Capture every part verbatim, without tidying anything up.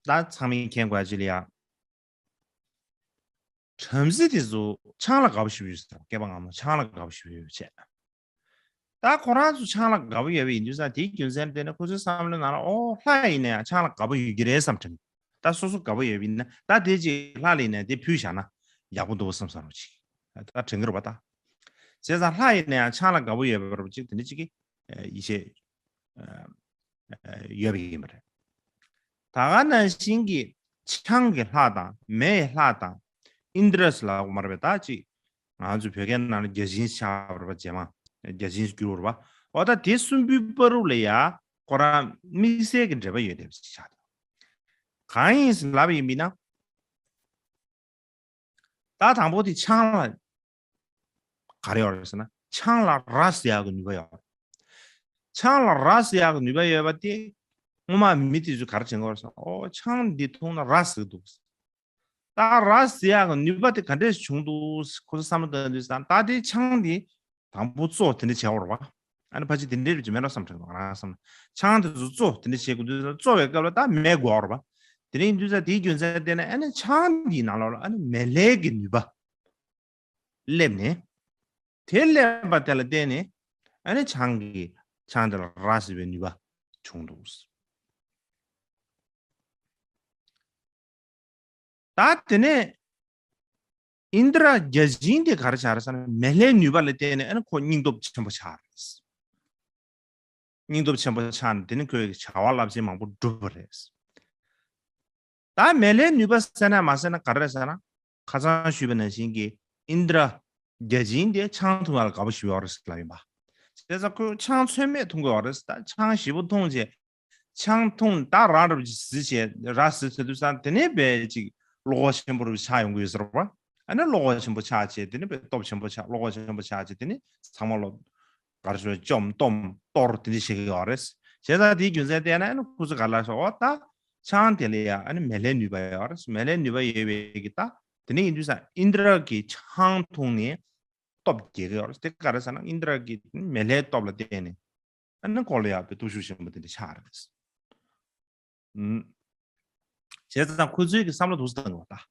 ད་ཚང་མས་མཁྱེན་དགོས་ཡ་ཅིག་ལ་ཡ། བྲམ་ཟེ་དེ་ཚོ་ཆང་ལ་དགའ་པོ་ཞེ་པོ་ཡོད་ཟེར། སྐྱེས་པ་སྔ་མོ་ཆང་ལ་དགའ་པོ་ཞེ་པོ་ཡོད་བྱས། ད་ཁོ་རང་ཚོ་ཆང་ལ་དགའ་པོ་ཡོད་པ་ཡིན་དུས་ཙང་དེའི་རྒྱུ་མཚན་དེ་ནི་ཁོ་ཚོའི་བསམ་བློའི་ནང་ལ་ཨོ་ལྷ་ཡིན་ན་ཡང་ཆང་ལ་དགའ་པོ་ཡོད་ཀྱི་རེད་བསམ་དྲན། ད་སོ་སོ་དགའ་པོ་ཡོད་པ་ཡིན་ན་ད་དེ་ཅིག་ལྷ་ལ་ཡིན་ན་དེ་ཕུལ་བཞག་ན་ཡག་པོ་འདུག་བསམ་བསམ་རོགས་ཅིག་ད་དྲན་གྱི་རེད་པ་ད། བྱས་ཙང་ལྷ་ཡིན་ན་ཡང་ཆང་ལ་དགའ་པོ་ཡོད་པ་རོགས་ཅིག་དེ་འདྲ་ཅིག་གི་ཡིད་ཆེས་ཡོད་པ་ཡིན་པ་རེད། ད་ག་ནང་བཞིན་གྱི་ཆང་གི་ལྷ་དང་མེ་ཡི་ལྷ་དང་ཨིནྡྲ་ཟེར་ལབ་དགོས་མ་རེད་པས། ད་ཅིག་ང་ཚོ་བོད་སྐད་ནང་ལ་བརྒྱ་བྱིན་ཆགས་པ་རེད་པ། རྗེས་མ་བརྒྱ་བྱིན་འགྱུར་བ་རེད་པ། འོ་ད་དེ་གསུམ་པོའི་བར་དུ་ལ་ཡ་ཁོ་རང་དམིགས་བསལ་གྱི་འབྲེལ་བ་ཡོད་བསྡད་པ་ཅིག་ཆགས་འདུག་གང་ཡིན་ཟེར་ལབ་པ་ཡིན་པ་ཡིན་ན། ད་དང་པོ་དེ་ཆང་ལ་ག་རེ་ཡོད་རེད་ཟེར་ན་ཆང་ལ་ར་བཟི་ཡག་གི་ནུས་པ་ཡོད་རེད། ཆང་ལ་ར་བཟི་ཡག་གི་ནུས་པ་ཡོད་པ་དེ་སྔོན་མ་མི་དེ་ཚོས་ག་རེ་བྱེད་ཀྱི་ཡོད་རེད་ཟེར་ན། ཨོ་ཆང་འདི་འཐུང་ན་ར་བཟི་གི་འདུག་ད་ར་བཟི་ཡག་གི་ནུས་པ་དེ་ག་འདྲས་བྱུང་འདུག་ཁོ་ཚོ་བསམ་བློ་བཏང་དུས་ཙང་ད་དེ་ཆང་དེ་དང་པོ་བཙོ་དེ་འདྲ་བྱས་པ་རེད་པ། ཨ་ནི་ཕལ་ཆེར་དེ་འདྲའི་རིགས་ཅིག་མེད་འགྲོ་བསམ་དྲན་འདུག་ང་རང་བསམ་ན་ཆང་དེ་ཚོ་བཙོ་དེ་འདྲ་བྱེད་དགོས་དུས་ཙང་བཙོ་བའི་སྐབས་ལ་ད་མེ་དགོས་པ་རེད་པ། དེ་འདྲ་ཡིན་དུས་ཙང་དེའི་རྒྱུ་མཚན་དེ་ནི་ཨ་ནི་ཆང་དེའི་ནང་ལོགས་ལ་ཨ་ནི་མེ་ལྷའི་གི་ནུས་པ་སླེབས་ནས། དེ་སླེབས་པ་དེ་ལ་བརྟེན་ནས་ཨ་ནི་ཆང་གི་ཆང་དེ་ལ་ར་བཟི་བའི་ནུས་པ་བྱུང་འདུག་ད་དེ་ནས་ཨིནྡྲ་བརྒྱ་བྱིན་དེ་ག་རེ་ཆགས་རེད་ཟེར་ན་མེ་ལྷའི་ནུས་པ་ལ་བརྟེན་ནས་ཨ་ནི་ཁོ་སྙིང་སྟོབས་ཆེན་པོ་ཆགས་རེད། སྙིང་སྟོབས་ཆེན་པོ་ཆགས་ནས་དེ་ནི་ཁོས་བྱ་བ་རླབས་ཆེན་མང་པོ་བསྒྲུབས་པ་རེད། ད་མེ་ལྷའི་ནུས་པ་ཟེར་ན་མ་ཟེར་ན་ག་རེ་རེད་ཟེར་ན། ཁ་སང་ཞུས་པ་ནང་བཞིན་གྱི་ཨིནྡྲ་བརྒྱ་བྱིན་དེ་ཆང་འཐུང་བ་ལ་དགའ་པོ་ཞེ་པོ་ཡོད་རེད་ལབ་ཡིན་པ། བྱས་ཙང་ཁོས་ཆང་ཚོད་མེད་འཐུང་གི་ཡོད་རེད། ད་ཆང་ཞེ་པོ་འཐུང་བྱས། ཆང་འཐུང་ད་ར་འདྲ་པོ་ཅིག་བཟི་བྱས་ར་བཟི་ཚར་དུས་ཙང་དེ་ནས་དཔེ་ཅིག་བློ་ཁོག་ཆེན་པོ་རུ་ཆགས་ཡོང་གི་ཡོད་ཟེར་བ། ཨ་ནི་བློ་ཁོག་ཆེན་པོ་ཆགས་བྱས་དེ་ནས་དཔེ་སྟོབས་ཆེན་པོ་ཆགས་བློ་ཁོག་ཆེན་པོ་ཆགས་བྱས་དེ་ནས་ཚང་མ་ལོ་གར་སོ་བཅོམ་གཏོར་གཏོར་དེ་འདྲ་བྱེད་ཀྱི་ཡོད་རེད། བྱས་ཙང་དེའི་རྒྱུ་མཚན་བལྟས་ན་ཨ་ནི་ཁོ་ཚོ་ག་ལ་སོ་འོ་ད་ཆང་དེ་ལ་ཡ་ཨ་ནི་མེ་ལྷའི་ནུས་པ་ཡོད་རེད། མེ་ལྷའི་ནུས་པ་ཡོད་པའི་གི་ད་དེ་ནས་ཡིན་དུས་ཙང་ཨིནྡྲ་གི་ཆང་འཐུང་ནས་སྟོབས་རྒྱས་ཀྱི་ཡོད་རེད། དེ་ག་རེ་ཟེར་ན་ཨིནྡྲ་གི་མེ་ལྷའི་སྟོབས་ལ་བརྟེན་ནས་ཨ་ནི་ཁོ་ལ་ཡ་དཔེ་སྟོབས་ཤུགས་ཆེན་པོ་དེ་འདྲ་ཆགས་རེད། ཨུམ། བྱས་ཙང་ཁོ་ཚོའི་གི་བསམ་བློ་འདུག་སེ་བཏང་གི་བ་ད།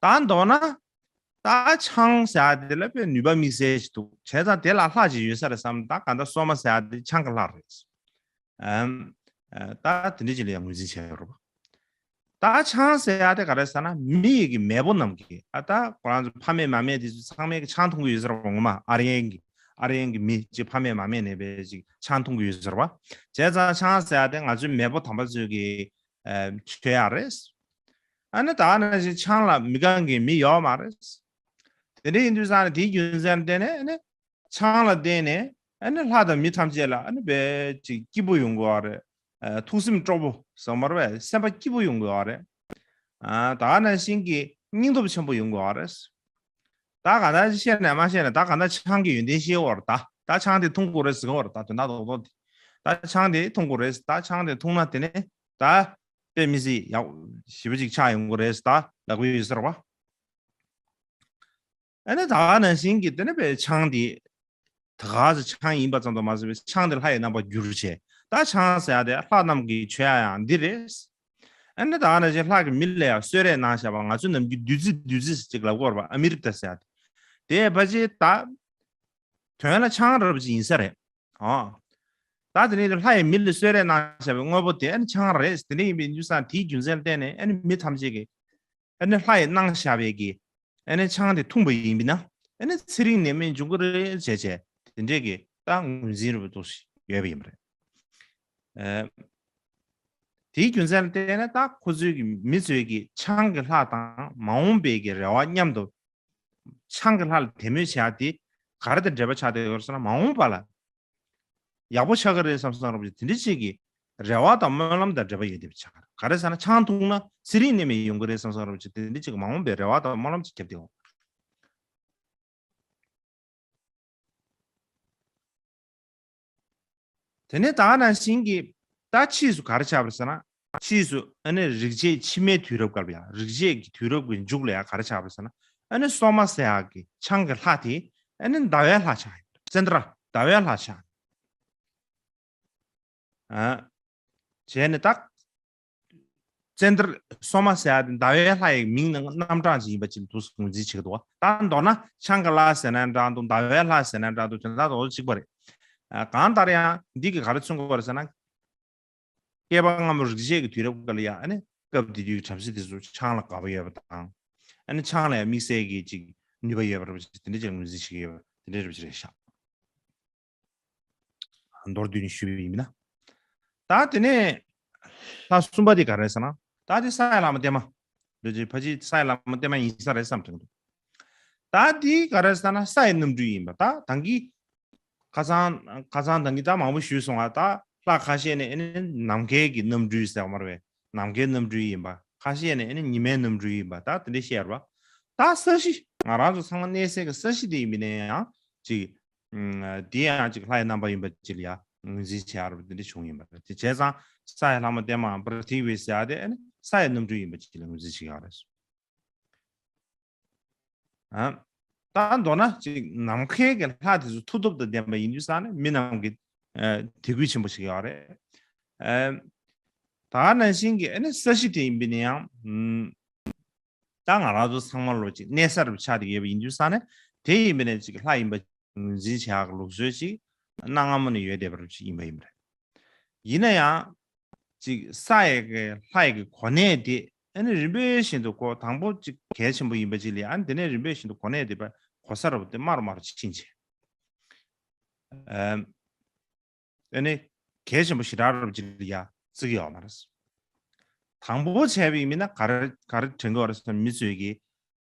ད་མདོར་ན། ད་ཆང་ཟེར་ཡ་དེ་ལ་དཔེ་ནུས་པ་དམིགས་བསལ་ཞིག་འདུག་བྱས་ཙང་དེ་ལ་ལྷ་ཅིག་ཡོད་ས་རེད་བསམ། ད་ག་ད་སོ་མ་ཟེར་ཡ་དེ་ཆང་གི་ལྷ་རེད། ཨམ། ད་དེ་འདྲ་ཅིག་ལ་ཡང་ངོས་འཛིན་བྱས་ཡོད་རེད་བ། ད་ཆང་ཟེར་ཡ་དེ་ག་རེ་ཟེར་ན་མི་ཡི་གི་མེས་པོ་རྣམས་ཀྱི་ཨ་ད་ཁོ་རང་ཚོ་ཕ་མེས་མ་མེས་དེ་ཚོ་ཚང་མས་ཀྱི་ཆང་འཐུང་གི་ཡོད་ཟེར་བ། ངོ་མ་ཨ་རི་ཡན་གྱི་ཨ་རི་ཡན་གྱི་མི་ཅིག་ཕ་མེས་མ་མེས་ནས་པའི་ཅིག་ཆང་འཐུང་གི་ཡོད་ཟེར་བ། བྱས་ཙང་ཆང་ཟེར་ཡ་དེ་ང་ཚོའི་མེས་པོ་དམ་པ་ཚོས་ཀྱི་མཆོད་ཡ་རེད། ཨ་ནི་ད་ནང་བཞིན་ཆང་ལ་མི་དགའ་མཁན་མི་ཡོད་མ་རེད། དེ་འདྲ་ཡིན་དུས་ཙང་ནས་དེའི་རྒྱུ་མཚན་བརྟེན་ནས་ཨ་ནི་ཆང་ལ་བརྟེན་ནས་ཨ་ནི་ལྷ་དང་མི་ཐམས་ཅད་ལ་ཨ་ནི་དཔེ་ཅིག་སྐྱིད་པོ་ཡོང་དགོས་པ་རེད། ཨ་ཐུགས་སེམས་སྤྲོ་པོ་ཟེར་མ་རེད་པས། སེམས་པ་སྐྱིད་པོ་ཡོང་དགོས་པ་རེད། ཨ་ད་ནང་བཞིན་གྱི་སྙིང་སྟོབས་ཆེན་པོ་ཡོང་དགོས་པ་རེད། ད་ག་ད་བཤད་ནས་མ་བཤད་ནས་ད་ག་ད་ཆང་གི་ཡོན་ཏན་ཤེས་པ་རེད། ད་ད་ཆང་དེ་འཐུང་དགོས་རེད་ཟེར་གི་པ་རེད། ད་དོན་དག་རྡོག་རྡོག་དེ་ད་ཆང་དེ་འཐུང་དགོས་རེད། ད་ཆང་དེ་འཐུང་ན་དེ་ནས་ད་དཔེ་མི་སྲིད་ཡག་ཞེ་པོ་ཅིག་ཆགས་ཡོང་གི་རེད་ད་ལབ་ཀྱི་ཡོད་ཟེར་བ། ཨ་ནི་ད་ག་ནང་བཞིན་གྱི་དེ་ནས་པའི་ཆང་དེ་ད་ག་ཚོད་ཆང་ཡིན་པ་ཙམ་དུ་མ་ཟད་པའི་ཆང་དེ་ལྷ་ཡི་རྣམ་པར་གྱུར་བྱས། ད་ཆང་ཟེར་ཡ་དེ་ལྷ་རྣམས་ཀྱི་མཆོད་ཡ་ཡང་འདི་རེད། ཨ་ནི་ད་ག་ནང་བཞིན་ལྷ་གི་མི་ལ་ཡང་གསོལ་རས་གནང་བཞག་པ་ང་ཚོ་ནམ་རྒྱུན་བདུད་རྩི་བདུད་རྩི་ཅིག་ལབ་ཀྱི་ཡོད་རེད་པ། ཨ་མི་རི་ཏ་ཟེར་ཡ་དེ། དེ་ཕལ་ཆེར་ད་དོན་ལ་ཆང་འདྲ་པོ་ཅིག་ཡིན་ས་རེད། ཨོ། ད་དེ་ནས་ལྷ་ཡི་མི་ལ་གསོལ་རས་གནང་བཞག་པའི་དངོས་པོ་དེ་ཨ་ནི་ཆང་རེད། དེ་འདྲ་ཡིན་པའི་དུས་ཙང་དེའི་རྒྱུ་མཚན་བརྟེན་ནས་ཨ་ནི་མི་ཐམས་ཅད་ཀྱིས་ཨ་ནི་ལྷ་ཡིས་གནང་བཞག་པའི་གི་ཨ་ནི་ཆང་དེ་འཐུང་པ་ཡིན་པས་ན་ཨ་ནི་ཚེ་རིང་ནད་མེད་འབྱུང་གི་རེད་བྱས་བྱས་དེ་འདྲས་ཀྱི་ད་ངོས་འཛིན་རེ་བ་འདུག་ཡོད་པ་ཡིན་པ་རེད། ཨ་དེའི་རྒྱུ་མཚན་ལ་བལྟས་ན་ད་ཁོ་ཚོའི་གི་མི་ཚོའི་གི་ཆང་གི་ལྷ་དང་མ་འོངས་པའི་གི་རེ་བ་མཉམ་དུ་ཆང་གི་ལྷ་ལ་དད་མོས་བྱེད་ཡ་དེ་ག་རེ་དང་འབྲེལ་བ་ཆགས་བསྡད་ཡོད་ཟེར་ན་མ་འོངས་པ་ལ། ཡག་པོ་ཆགས་ཀྱི་རེད་བསམ་བསམ་རོགས་ཀྱི་དེ་འདྲ་ཅིག་གི་རེ་བ་དང་སྨོན་ལམ་དང་འབྲེལ་བ་ཡོད་བསྡད་པ་ཆགས། ག་རེ་ཟེར་ན་ཆང་འཐུང་ན་ཚེ་རིང་ནད་མེད་ཡོང་གི་རེད་བསམ་བསམ་རོགས་ཀྱི་དེ་འདྲ་ཅིག་གི་མ་འོངས་པའི་རེ་བ་དང་སྨོན་ལམ་ཅིག་བརྒྱབ་བསྡད་ཡོད། དེ་ནས་ད་ག་ནང་བཞིན་གྱི་ད་ཕྱིས་སུ་ག་རེ་ཆགས་པ་རེད་ཟེར་ན། ཕྱིས་སུ་ཨ་ནི་རིག་བྱེད་ཕྱི་མའི་དུས་རབས་སྐབས་ལ་ཡང་རིག་བྱེད་ཀྱི་དུས་རབས་ཀྱི་མཇུག་ལ་ཡང་ག་རེ་ཆགས་པ་རེད་ཟེར་ན། ཨ་ནི་སོ་མ་ཟེར་ཡག་གི་ཆང་གི་ལྷ་དེ་ཨ་ནི་ཟླ་བའི་ལྷ་ཆགས་ཡོད། ཙནྡྲ་ཟླ་བའི་ལྷ་ཆགས། ཨ། བྱས་ནས་ད་ ཙནྡྲ་སོ་མ་ཟེར་ཡ་དེ་ཟླ་བའི་ལྷ་ཡི་མིང་ནང་རྣམ་གྲངས་ཅིག་ཡིན་པ་ཅིག་ལ་འདུག་སེ་ངོས་འཛིན་བྱེད་ཀྱི་འདུག་བ། ད་མདོར་ན་ཆང་གི་ལྷ་ཟེར་ན་འདྲ་འདུག་ཟླ་བའི་ལྷ་ཟེར་ན་འདྲ་འདུག་དོན་དག་ཏུ་གཅིག་པ་རེད། ཨ། གང་ལྟར་ཡང་འདི་གིས་ག་རེ་མཚོན་གྱི་ཡོད་རེད་ཟེར་ན། བསྐལ་པ་སྔ་མོ་རིག་བྱེད་ཀྱི་དུས་རབས་སྐབས་ལ་ཡང་ཨ་ནི་སྐབས་དེ་དུས་ཀྱི་བྲམ་ཟེ་དེ་ཚོ་ཆང་ལ་དགའ་པོ་ཡོད་པ་དང་། ཨ་ནི་ཆང་ལ་ཡང་དམིགས་བསལ་གྱི་ཅིག་ནུས་པ་ཡོད་པ་འདྲ་པོ་ཅིག་དེ་འདྲ་ཅིག་ངོས་འཛིན་བྱེད་ཀྱི་ཡོད་པ་དེ་འདྲ་འདྲ་པོ་ཅིག་རེད་ཤག་མདོར་བསྡུས་ནས་ཞུས་པ་ཡིན་ན། ད་དེ་ནས་ལྷ་གསུམ་པ་དེ་ག་རེ་ཟེར་ན། ད་དེ་ས་ཡི་ལྷ་མོ་བརྟན་མ། འདི་ཅིག་ཕལ་ཆེར་ས་ཡི་ལྷ་མོ་བརྟན་མ་ཡིན་ས་རེད་བསམ་དྲན་འདུག་ད་དེ་ག་རེ་ཟེར་ན་ས་ཡི་རྣམ་སྤྲུལ་ཡིན་པ། ད་ད་གིན་ཁ་སང་ཁ་སང་ད་གིན་ད་མང་པོ་ཞུས་སོང་ང་། ད་ལྷ་ཁ་ཤས་ནི་ཨ་ནི་ནམ་མཁའི་གི་རྣམ་སྤྲུལ་ཟེར་བ་མ་རེད་པས། ནམ་མཁའི་རྣམ་སྤྲུལ་ཡིན་པ། ཁ་ཤས་ནི་ཨ་ནི་ཉི་མའི་རྣམ་སྤྲུལ་ཡིན་པ། ད་དེ་འདྲ་བཤད་རེད་པ། ད་ས་གཞི་ང་རང་ཚོ་ཚང་མ་གནས་སའི་གི་ས་གཞི་དེ་ཡིན་པ་ནས་ཡང་ཅིག་ཨ། དེ་ཡང་ཅིག་ལྷ་ཡི་རྣམ་པ་ཡིན་པ་ཅིག་ལ་ཡང་ངོས་འཛིན་བྱེད་ཡག་རེད་པ། དེ་འདྲ་བྱུང་ཡིན་པ་རེད། དེ་བྱས་ཙང་ས་ཡི་ལྷ་མོ་བརྟན་མའམ་པྲ་ཐི་བི་ཟེར་ཡག་དེ་ཨ་ནི་ས་ཡི་རྣམ་སྤྲུལ་ཡིན་པ་ཅིག་ལ་ངོས་འཛིན་བྱེད་ཡག་རེད། ཨ། ད་མདོར་ན་ཅིག་ནམ་མཁའི་གི་ལྷ་དེ་ཚོ་མཐུ་སྟོབས་དང་ལྡན་པ་ཡིན་དུས་ཙང་ནས་མི་རྣམས་ཀྱི་ཨ། དད་གུས་ཆེན་པོ་བྱེད་ཀྱི་ཡོད་རེད། ཨ། ད་ག་ནང་བཞིན་གྱི་ཨ་ནི་ས་གཞི་དེ་ཡིན་པ་ནས་ཡང་ཨམ། ད་ང་རང་ཚོ་ཚང་མ་ལོ་ཅིག་གནས་ས་རུ་ཆགས་བསྡད་ཡོད་པ་ཡིན་དུས་ཙང་ནས་དེ་ཡིན་པ་ནས་ཅིག་ལྷ་ཡིན་པ་ངོས་འཛིན་བྱེད་ཡག་གི་ལུགས་སྲོལ་ཅིག་གནའ་སྔ་མོ་ནས་ཡོད་བསྡད་པ་རུ་ཅིག་ཡིན་པ་ཡིན་པ་རེད། ཡིན་ན་ཡང་། ཅིག་ས་ཡི་གི་ལྷ་ཡི་གི་གོ་གནས་དེ་ཨ་ནི་རིམ་པས་བཞིན་དུ་གོ་དང་པོ་ཅིག་གལ་ཆེན་པོ་ཡིན་པ་ཅིག་ལ་ཡང་དེ་ནས་རིམ་པས་བཞིན་དུ་གོ་གནས་དེ་པ་གོ་ས་རུ་དེ་དམའ་རུ་དམའ་རུ་ཕྱིན་བྱས། ཨ། ཨ་ནི་གལ་ཆེན་པོ་ཞེ་དྲག་རུ་ཅིག་ལ་ཡང་བརྩི་གི་ཡོད་མ་རེད། དང་པོ་བྱས་པ་ཡིན་ན་ག་རེ་ག་རེ་དྲན་གི་ཡོད་རེད་ཟེར་ན། མི་ཚོས་ཀྱི་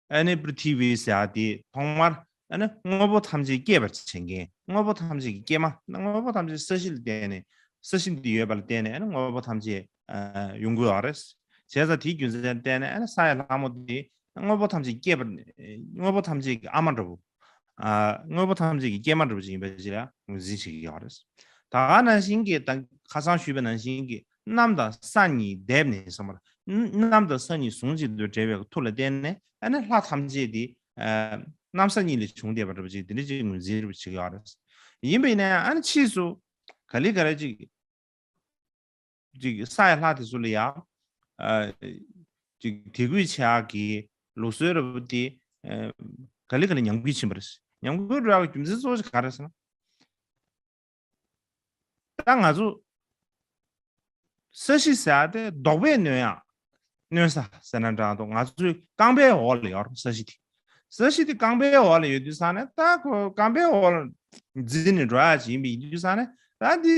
ཨ་ནི་པྲི་ཐི་བི་ཟེར་ཡག་དེ་ཐོག་མར་ཨ་ནི་དངོས་པོ་ཐམས་ཅད་སྐྱེད་པར་བྱེད་མཁན། དངོས་པོ་ཐམས་ཅད་ཀྱི་སྐྱེད་མ། དངོས་པོ་ཐམས་ཅད་ས་གཞི་ལ་བརྟེན་ནས། ས་གཞི་འདི་ཡོད་པ་ལ་བརྟེན་ནས་ཨ་ནི་དངོས་པོ་ཐམས་ཅད་ཨ། ཡོང་གི་ཡོད་རེད། བྱས་ཙང་དེའི་རྒྱུ་མཚན་ལ་བརྟེན་ནས་ཨ་ནི་ས་ཡི་ལྷ་མོ་དེ་དངོས་པོ་ཐམས་ཅད་སྐྱེད་པ། དངོས་པོ་ཐམས་ཅད་ཀྱི་ཨ་མ་འདྲ་བོ། ཨ། དངོས་པོ་ཐམས་ཅད་ཀྱི་སྐྱེད་མ་འདྲ་བོ་ཅིག་ཡིན་པ་ཅིག་ལ་ངོས་འཛིན་བྱེད་ཀྱི་ཡོད་རེད། ད་ག་ནང་བཞིན་གྱི་ད་ཁ་སང་ཞུས་པ་ནང་བཞིན་གྱི་གནམ་དང་ས་གཉིས་བསྡེབས་ནས་བསམ་པར། གནམ་དང་ས་གཉིས་ཟུང་གཅིག་ཏུ་འབྲེལ་བའི་མཐུ་ལ་བརྟེན་ནས་ཨ་ནི་ལྷ་ཐམས་ཅད་དེ་ཨ། གནམ་ས་གཉིས་ལས་བྱུང་བསྡད་པ་འདྲ་པོ་ཅིག་དེ་འདྲ་ཅིག་ངོས་འཛིན་རེ་བྱེད་ཀྱི་ཡོད་རེད། ཡིན་པ་ཡིན་ན་ཡང་ཨ་ནི་ཕྱིས་སུ་ག་ལེ་ག་ལེ་ཅིག་ཅིག་ས་ཡི་ལྷ་དེ་ཚོ་ལ་ཡང་ཨ། ཅིག་དད་གུས་བྱེད་ཡག་གི་ལུགས་སྲོལ་འདྲ་པོ་དེ་ཨ། ག་ལེ་ག་ལེ་ཉམས་རྒུད་ཕྱིན་པ་རེད། ཉམས་རྒུད་འགྲོ་ཡག་གི་རྒྱུ་མཚན་གཙོ་བོ་ཅིག་ག་རེ་ཟེར་ན། ད་ང་ཚོ་ས་གཞི་ཟེར་ཡག་དེ་ལྡོག་པས་གནོན་ཡག་གནོན་ས་ཟེར་ན་འདྲ་འདུག་ང་ཚོའི་རྐང་པའི་འོག་ལ་ཡོད་རེད་ས་གཞི་དེ། ས་གཞི་དེ་རྐང་པའི་འོག་ལ་ཡོད་དུས་ཙང་ནས། ད་ཁོ་རྐང་པའི་འོག་ལ་འཛིན་ནས་འགྲོ་ཡག་ཅིག་ཡིན་པ་ཡིན་དུས་ཙང་ནས། ད་འདི་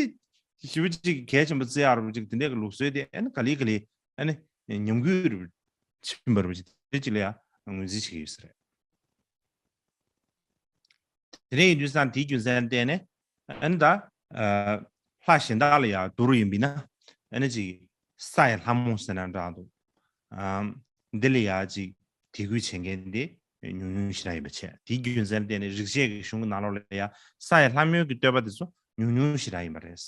ཞེ་པོ་ཅིག་གལ་ཆེན་པོ་བརྩི་ཡག་རུ་ཅིག་དེ་འདྲའི་གི་ལུགས་སྲོལ་དེ་ཨ་ནི་ག་ལེ་ག་ལེ་ཨ་ནི་ཉམས་རྒུད་རུ་ཕྱིན་པ་རུ་ཅིག་དེ་ཅིག་ལ་ཡང་ངོས་འཛིན་བྱེད་ཀྱི་ཡོད་ས་རེད། དེ་འདྲ་ཡིན་དུས་ཙང་དེའི་རྒྱུ་མཚན་བརྟེན་ནས་ཨ་ནི་ད་ལྷ་གཞན་དག་ལ་ཡང་བསྡུར་ཡིན་པ་ཡིན་ན་ཨ་ནི་ཅིག་ས་ཡི་ལྷ་མོ་ཟེར་ན་འདྲ་འདུག་འདི་ལ་ཡང་ཅིག་དད་གུས་བྱེད་མཁན་དེ་ཉུང་ཉུང་ཞེ་དྲག་ཡིན་པ་བྱས། དེའི་རྒྱུ་མཚན་བརྟེན་ནས་རིག་བྱེད་ཀྱི་གཞུང་གི་ནང་ལོགས་ལ་ཡང་ས་ཡི་ལྷ་མོའི་གི་བསྟོད་པ་དེ་ཚོ་ཉུང་ཉུང་ཞེ་དྲག་ཡིན་པ་རེད།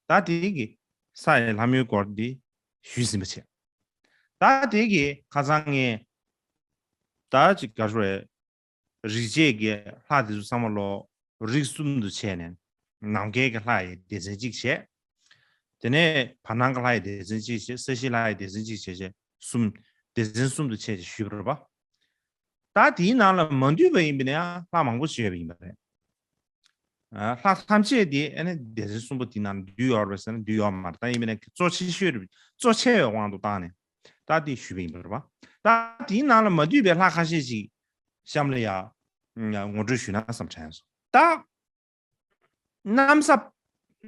ད་དེ་གི་ས་ཡི་ལྷ་མོའི་སྐོར་འདི་ཞུས་ཟིན་པ་བྱས། ད་དེ་གི་ཁ་སང་ངས་ད་ཅིག་ག་རེ་རེད། རིག་བྱེད་ཀྱི་ལྷ་དེ་ཚོ་ཚང་མ་ལོ་རིགས་གསུམ་དུ་ཕྱེ་ནས། ནམ་མཁའི་གི་ལྷ་ཡི་སྡེ་ཚན་གཅིག་བྱས། དེ་ནས་བར་སྣང་གི་ལྷ་ཡི་སྡེ་ཚན་གཅིག་བྱས། ས་གཞིའི་ལྷ་ཡི་སྡེ་ཚན་གཅིག་བྱས་བྱས་གསུམ། སྡེ་ཚན་གསུམ་དུ་ཕྱེ་བྱས་ཞུས་པ་རེད་པ། ད་དེའི་ནང་ལ་མ་འདུས་པ་ཡིན་པ་ཡིན་ན་ཡང་ལྷ་མང་པོ་ཞིག་ཡོད་པ་ཡིན་པ་རེད། ཨ། ལྷ་ཐམས་ཅད་དེ་ཨ་ནི་སྡེ་ཚན་གསུམ་པོ་དེའི་ནང་ལ་འདུས་ཡོད་རེད་ཟེར་ན་འདུས་ཡོད་མ་རེད། ད་ཡིན་པ་ཡིན་ན་གཙོ་ཆེ་ཤོས་རེད། གཙོ་ཆེ་བའི་དབང་དུ་བཏང་ནས་ད་དེ་ཞུས་པ་ཡིན་པ་རེད་པ། ད་དེའི་ནང་ལ་མ་འདུས་པའི་ལྷ་ཁ་ཤས་ཤིག་གཤམ་ལ་ཡ་ངོ་སྤྲོད་ཞུས་ན་བསམ་དྲན་སོང་། ད་གནམ་ས།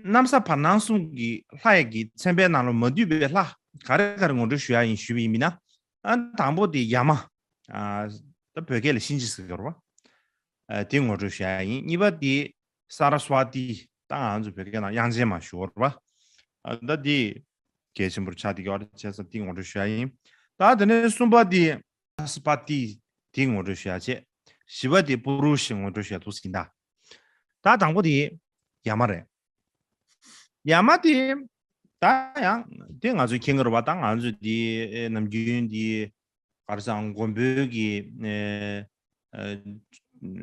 གནམ་ས་བར་སྣང་གསུམ་གྱི་ལྷ་ཡི་གི་མཚན་དཔེའི་ནང་ལ་མ་འདུས་པའི་ལྷ་ག་རེ་ག་རེ་ངོ་སྤྲོད་ཞུ་ཡ་ཡིན་ཞུས་པ་ཡིན་ན། ཨ། དང་པོ་དེ་ཡ་མ། ཨ། ད་བོད་སྐད་ལ་གཤིན་རྗེ་ཟེར་གྱི་ཡོད་རེད་པ། ཨ། དེ་ངོ་སྤྲོད་ཞུ་ཡ་ཡིན། གཉིས་པ་དེ་ས་ར་སྭ་ཏི། ད་ང་ཚོ་བོད་སྐད་ནང་དབྱངས་ཅན་མ་ཞུ་གི་ཡོད་རེད་པ། ཨ། ད་དེ་གལ་ཆེན་པོ་ཆགས་བསྡད་ཀྱི་ཡོད་རེད། བྱས་ཙང་དེ་ངོ་སྤྲོད་ཞུ་ཡ་ཡིན། ད་དེ་ནས་གསུམ་པ་དེ་ཨ་སི་པ་ཏི། དེ་ངོ་སྤྲོད་ཞུ་ཡ་བྱས། བཞི་པ་དེ་པུ་རུ་ཤ་ངོ་སྤྲོད་ཞུ་ཡ་འདུག་ཟིན་ད། ད་དང་པོ་དེ་ཡ་མ་རེད། ཡ་མ་དེ་ད་ཡང་དེ་ང་ཚོས་མཁྱེན་གྱི་རེད་པ། ད་ང་ཚོས་དེ་ཨེ་ནམ་རྒྱུན་དེ་ག་རེ་ཟེར། མགོན་པོའི་གི་ཨེ་ཨེ་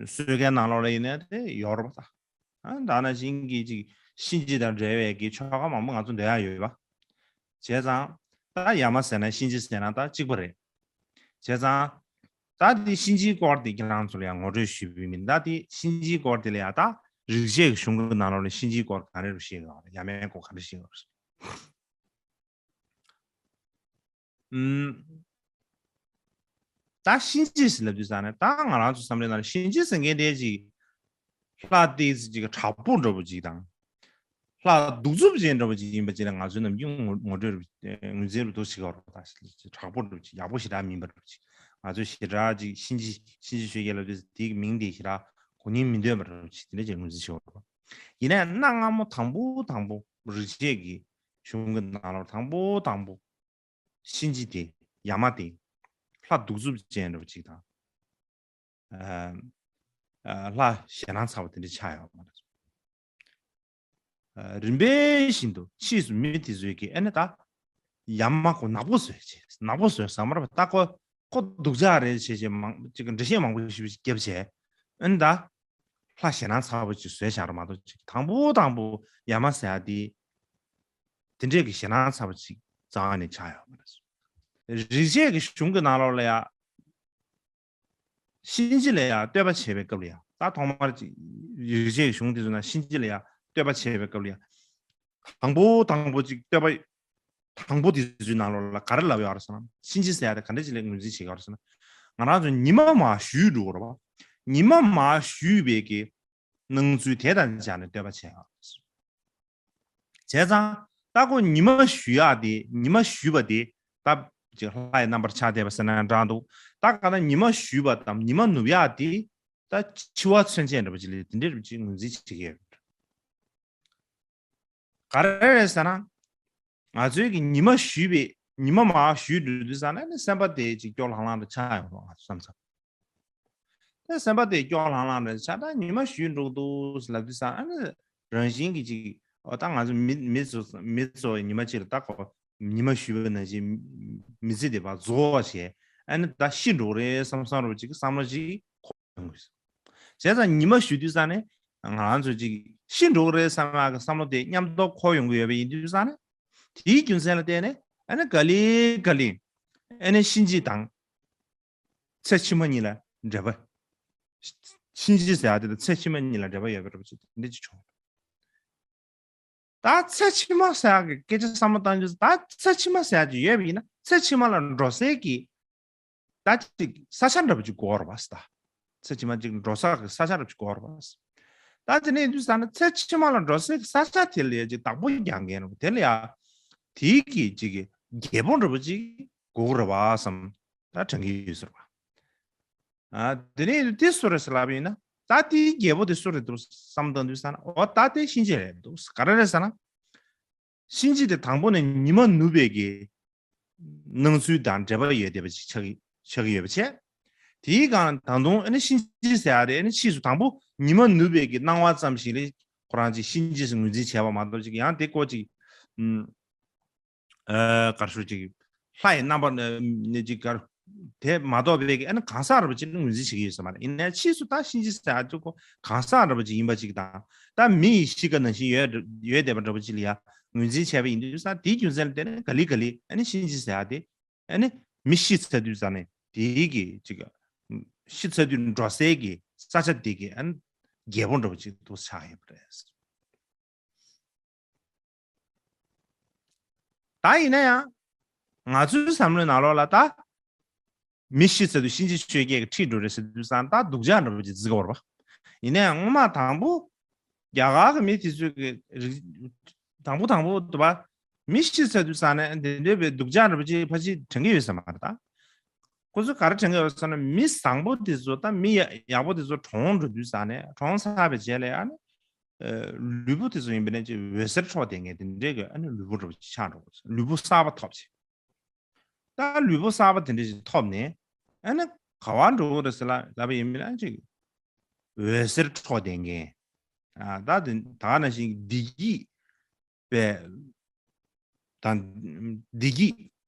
གསོལ་ཁའི་ནང་ལོགས་ལ་ཡིན་ན་དེ་ཡོད་རེད་པ། ད་ཨ་ད་ནང་བཞིན་གྱི་ཅིག་གཤིན་རྗེ་དང་འབྲེལ་བའི་གི་ཆོ་ག་མང་པོ་ང་ཚོ་འདོན་ཡ་ཡོད་པ། བྱས་ཙང་ད་ ད་ཡ་མ་ཟེར་ན་གཤིན་རྗེ་ཟེར་ན་ད་གཅིག་པ་རེད། བྱས་ཙང་། ད་དེ་གཤིན་རྗེའི་སྐོར་དེ་ཁྱེད་རང་ཚོ་ལ་ཡང་ངོ་སྤྲོད་ཞུས་པའི་མིན། ད་དེ་གཤིན་རྗེའི་སྐོར་དེ་ལ་ཡང་ད་རིག་བྱེད་ཀྱི་གཞུང་གི་ནང་ལོགས་ལ་གཤིན་རྗེའི་སྐོར་ག་རེ་རུ་བཤད་ཡོད་རེད། ཡ་མའི་སྐོར་ག་རེ་བཤད་ཡོད་རེད། ཨུམ། ད་གཤིན་རྗེ་ཟེར་ལབ་དུས་ཙང་ནས་ད་ང་རང་ཚོ་བསམ་བློའི་ནང་ལ་གཤིན་རྗེ་ཟེར་མཁན་དེ་ཅིག་ལྷ་ཏོག་ཙམ་ཅིག་གི་དྲག་པོ་འདྲ་པོ་ཅིག་དང་། ལྷ་གདུག་རྩུབ་ཅན་འདྲ་པོ་ཅིག་ཡིན་པ་ཅིག་ལ་ང་ཚོའི་ནམ་རྒྱུན་ངོ་ངོ་སྤྲོད་རུ་ངོས་འཛིན་རུ་འདུག་བྱེད་ཀྱི་ཡོད་རེད། ད་དྲག་པོ་འདྲ་པོ་ཅིག་ཡག་པོ་ཞེ་དྲག་མིན་པ་འདྲ་པོ་ཅིག་ང་ཚོས་ཞེ་དྲག་ཅིག་གཤིན་རྗེ་གཤིན་རྗེ་ཆོས་རྒྱལ་ལབ་དུས་དེའི་མིང་དེ་ཞེ་དྲག་གོ་སྙིང་མི་འདོད་པ་འདྲ་པོ་ཅིག་དེ་འདྲ་ཅིག་ངོས་འཛིན་བྱེད་ཀྱི་ཡོད་རེད། ཡིན་ནའང་གནའ་སྔ་མོ་དང་པོ་དང་པོ་རིག་བྱེད་ཀྱི་གཞུང་གི་ནང་ལོགས་དང་པོ་དང་པོ། གཤིན་རྗེ་དེ་ཡ་མ་དེ་ལྷ་གདུག་རྩུབ་ཅན་འདྲ་པོ་ཅིག་དང་། ཨ་ཨ་ལྷ་ཞེད་སྣང་ཚ་བོ་དེ་འདྲ་ཆགས་ཡོད་མ་རེད། ཨ་རིམ་པས་བཞིན་དུ་ཕྱིས་སུ་མི་དེ་ཚོས་ཀྱིས་ཨ་ནི་ད་ཡ་མ་ཁོ་ནག་པོ་བཟོས་བྱས། ནག་པོ་བཟོས་ཟེར་མ་རེད་པ། ད་ཁོ་ཁོ་སྡུག་ཅག་རེད་བྱས་བྱས་མང་ཅིག་འགྲེལ་བཤད་མང་པོ་ཞིག་བརྒྱབ་བྱས། ཨ་ནི་ད་ལྷ་ཞེད་སྣང་ཚ་བོ་ཅིག་བཟོས་བཞག་རེད་མ་གཏོགས། ཅིག་དང་པོ་དང་པོ་ཡ་མ་ཟེར་ཡ་དེ་དེ་འདྲས་ཀྱི་ཞེད་སྣང་ཚ་བོ་ཅིག་རྩ་བ་ནས་ཆགས་ཡོད་མ་རེད། རིག་བྱེད་ཀྱི་གཞུང་གི་ནང་ལོགས་ལ་ཡ། གཤིན་རྗེ་ལ་ཡང་བསྟོད་པ་བྱེད་པའི་སྐབས་ལ་ཡང་། ད་ཐོག་མར་ཅིག་ཡིག་ཆའི་གཞུང་དེ་ཚོ་ནང་གཤིན་རྗེ་ལ་ཡང་བསྟོད་པ་བྱེད་པའི་སྐབས་ལ་ཡང་། དང་པོ་དང་པོ་ཅིག་བསྟོད་པ། དང་པོ་དེ་ཚོའི་ནང་ལོགས་ལ་ག་རེ་ལབ་ཡོད་རེད་ཟེར་ན། གཤིན་རྗེ་ཟེར་ཡ་དེ་ག་འདྲ་ཅིག་ལ་ངོས་འཛིན་བྱེད་ཀྱི་ཡོད་རེད་ཟེར་ན། ང་རང་ཚོ་ཉི་མ་མར་བཞུད་འགྲོ་གི་རེད་བ། ཉི་མ་མར་བཞུད་པའི་གི་སྣང་ཚུལ་དེ་དང་སྦྱར་ནས་བསྟོད་པ་བྱས་ཡོད་རེད། བྱས་ཙང་། ད་ཁོ་ཉི་མ་བཞུད་ཡག་དེ། ཉི་མ་བཞུད་པ་དེ། ད་ཅིག་ལྷ་ཡི་རྣམ་པར་ཆགས་བསྡད་པ་ཟེར་ན་འདྲ་འདུག་ད་ག་ན་ཉི་མ་བཞུད་པ་དང་ཉི་མ་ནུབ་ཡག་དེ། ད་འཆི་བ་མཚོན་བྱེད་འདྲ་པོ་ཅིག་ལ་དེ་འདྲའི་རིགས་ཅིག་ངོས་འཛིན་བྱེད་ཀྱི་ཡོད། ག་རེ་རེད་ཟེར་ན། ང་ཚོའི་གི་ཉི་མ་བཞུད་པའི། ཉི་མ་མར་བཞུད་འགྲོ་དུས་ཙ་ན་ནི་སེམས་པ་དེ་ཅིག་སྐྱོ་ལྷང་ལྷང་དུ་ཆགས་ཡོང་རོགས་ང་ཚོ་བསམ་ཚར། ད་སེམས་པ་དེ་སྐྱོ་ལྷང་ལྷང་རེད་ཆགས། ད་ཉི་མ་བཞུད་འགྲོ་གི་འདུག་ལབ་དུས་ཙང་ཨ་ནི་རང་བཞིན་གྱིས་ཅིག་འོ་ད་ང་ཚོ་མི་མི་ཚོ་མི་ཚོ་ཉི་མ་གཅིག་ལ་ད་ཁོ་ཉི་མ་བཞུད་པ་ནང་བཞིན་མི་ཚེ་དེ་ཕར་རྫོགས་པ་བྱས། ཨ་ནི་ད་ཤི་འགྲོ་གི་རེད་བསམ་བསམ་འདྲ་པོ་ཅིག་བསམ་བློ་ཅིག་འཁོར་ཡོང་གི་ཡོད། བྱས་ཙང་ཉི་མ་བཞུད་དུས་ཙ་ནས་ང་རང་ཚོ་ཅིག་ཤི་འགྲོ་གི་རེད་བསམ་ཡག་གི་བསམ་བློ་དེ་མཉམ་དུ་འཁོར་ཡོང་གི་ཡོད་པ་ཡིན་དུས་ཙ་ནས། དེའི་རྒྱུ་མཚན་ལ་བརྟེན་ནས་ཨ་ནི་ག་ལེ་ག་ལེ་ཨ་ནི་གཤིན་རྗེ་དང་། ཚེ་ཕྱི་མ་གཉིས་ལ་འབྲེལ་བ། གཤིན་རྗེ་ཟེར་ཡག་དེ་དང་ཚེ་ཕྱི་མ་གཉིས་ལ་འབྲེལ་བ་ཡོད་པ་འདྲ་པོ་ཅིག་འདི་ཅིག་བྱུང་། ད་ཚེ་ཕྱི་མ་ཟེར་ཡག་གི་སྐད་ཆ་བསམ་བློ་བཏང་རྒྱུ། ད་ཚེ་ཕྱི་མ་ཟེར་ཡག་ཅིག་ཡོད་པ་ཡིན་ན་ཚེ་ཕྱི་མ་ལ་འགྲོ་སའི་གི་ད་ཅིག་ས་ཆ་འདྲ་པོ་ཅིག་དགོས་རེད་པ་ཟེར། ད་ཚེ་ཕྱི་མ་ཅིག་འགྲོ་ས་གི་ས་ཆ་འདྲ་པོ་ཅིག་དགོས་རེད་པ་ཟེར། ད་དེ་ནས་ཡིན་དུས་ཙ་ན་ཚེ་ཕྱི་མ་ལ་འགྲོ་སའི་གི་ས་ཆ་དེ་ལ་ཡ་ཅིག་བདག་པོ་རྒྱག་མཁན་རེད་པ། དེ་ལ་ཡ་དེའི་གི་ཅིག་གི་རྒྱལ་པོ་འདྲ་པོ་ཅིག་དགོས་རེད་པ་བསམ། ད་དྲན་གྱི་ཡོད་ཟེར་བ། ཨ། དེ་ནས་དེ་སུ་རེད་ཟེར་ལབ་པ་ཡིན་ན། ད་དེའི་རྒྱལ་པོ་དེ་སུ་རེད་འདུག་བསམ་བཏང་དུས་ཙ་ན། འོ་ད་དེ་གཤིན་རྗེ་རེད་འདུག་ག་རེ་རེད་ཟེར་ན། གཤིན་རྗེ་དེ་དང་པོ་ནས་ཉི་མ་ནུབ་པའི་གི་སྣང་ཚུལ་དང་འབྲེལ་བ་ཡོད་བསྡད་པ་ཅིག་ཆགས་ཀྱི་ཆགས་ཀྱི་ཡོད་པ་བྱས། དེའི་སྒང་ད་དུང་ཨ་ནི་གཤིན་རྗེ་ཟེར་ཡག་དེ་ཨ་ནི་ཕྱིས་སུ་དང་པོ་ཉི་མ་ནུབ་པའི་གི་སྣང་བ་ཙམ་ཞིག་ལ་ཁོ་རང་ཅིག་གཤིན་རྗེ་ཟེར་ངོས་འཛིན་བྱས་པ་མ་གཏོགས། ཅིག་ཡང་དེ་སྐོར་ཅིག་ཨ། ཨ། ག་རེ་ཞུ། ཅིག་ལྷ་ཡི་རྣམ་པ་ནས་ཅིག་ག་རེ། དེ་མ་གཏོགས་པའི་ཨ་ནི་གང་ཟག་འདྲ་པོ་ཅིག་ངོས་འཛིན་བྱེད་ཀྱི་ཡོད་ས་མ་རེད། ཡིན་ནའི་ཕྱིས་སུ་ད་གཤིན་རྗེ་ཟེར་ཡག་ཅིག་ཁོ་གང་ཟག་འདྲ་པོ་ཅིག་ཡིན་པ་ཅིག་དང་། ད་མི་ཡི་གཤིས་ཀ་ནང་བཞིན་ཡོད་ཡོད་བསྡད་པ་འདྲ་པོ་ཅིག་ལ་ཡ་ངོས་འཛིན་བྱས་པ་ཡིན་དུས་ཙ་ན། དེའི་རྒྱུ་མཚན་ལ་བརྟེན་ནས་ག་ལེ་ག་ལེ་ཨ་ནི་གཤིན་རྗེ་ཟེར་ཡག་དེ་ཨ་ནི་མི་ཤི་ཚར་དུས་ཙ་ན་དེའི་གི་ཅིག་ཤི་ཚར་དུས་འགྲོ་སའི་གི་ས་ཆ་དེ་གི་ཨ་ནི་རྒྱལ་པོ་འདྲ་པོ་ཅིག་ཏུ་ཆགས་ཡོད་པ་རེད། ད་ཡིན་ན་ཡང་། ང་ཚོའི་བསམ་བློའི་ནང་ལོགས་ལ་ད་མི་ཤི་ཚར་དུས་གཤིན་རྗེ་ཆོས་རྒྱལ་གྱི་ཁྲི་འགྲོ་རེད་ཟེར་དུས་ཙ་ན་ད་སྡུག་ཅག་འདྲ་པོ་ཅིག་བརྩི་གི་ཡོད་རེད་པ། ཡིན་ན་ཡང་སྔོན་མ་དང་པོ་རྒྱ་གར་གྱི་མི་དེ་ཚོས་ཀྱི་རིགས་དང་པོ་དང་པོ་དུ་བ་མི་ཤི་ཚར་དུས་ཙ་ན་དེ་འདྲའི་བའི་སྡུག་ཅག་འདྲ་པོ་ཅིག་ཕལ་ཆེར་དྲན་གྱི་ཡོད་ས་མ་རེད་ད། ཁོ་ཚོས་ག་རེ་དྲན་གྱི་ཡོད་ཟེར་ན། མི་བཟང་པོ་དེ་ཚོ་དང་མི་ཡག་ཡག་པོ་དེ་ཚོ་གྲོངས་འགྲོ་དུས་ཙ་ན། གྲོངས་ཚར་བའི་རྗེས་ལ་ཨ་ནི། ཨ། ལུས་པོ་དེ་ཚོ་ཡིན་པ་ནས་ཅིག་འོད་ཟེར་འཕྲོ་བསྡད་མཁན་དེ་འདྲའི་གི་ཨ་ནི་ལུས་པོ་འདྲ་པོ་ཅིག་ཆགས་འགྲོ་གི། ལུས་པོ་གསར་པ་ཐོབ་ཅིག་ད་ལུས་པོ་གསར་པ་དེ་འདྲ་ཅིག་ཐོབ་ནས་ཨ་ནི་ག་པར་འགྲོ་གི་རེད་ཟེར་ལབ་ལབ་པ་ཡིན་པ་ན་ཅིག་འོད་ཟེར་འཕྲོ་བསྡད་མཁན། ཨ། ད་དེ་ད་ག་ནང་བཞིན་བདེ་སྐྱིད་པའི་དང་། བདེ་སྐྱིད་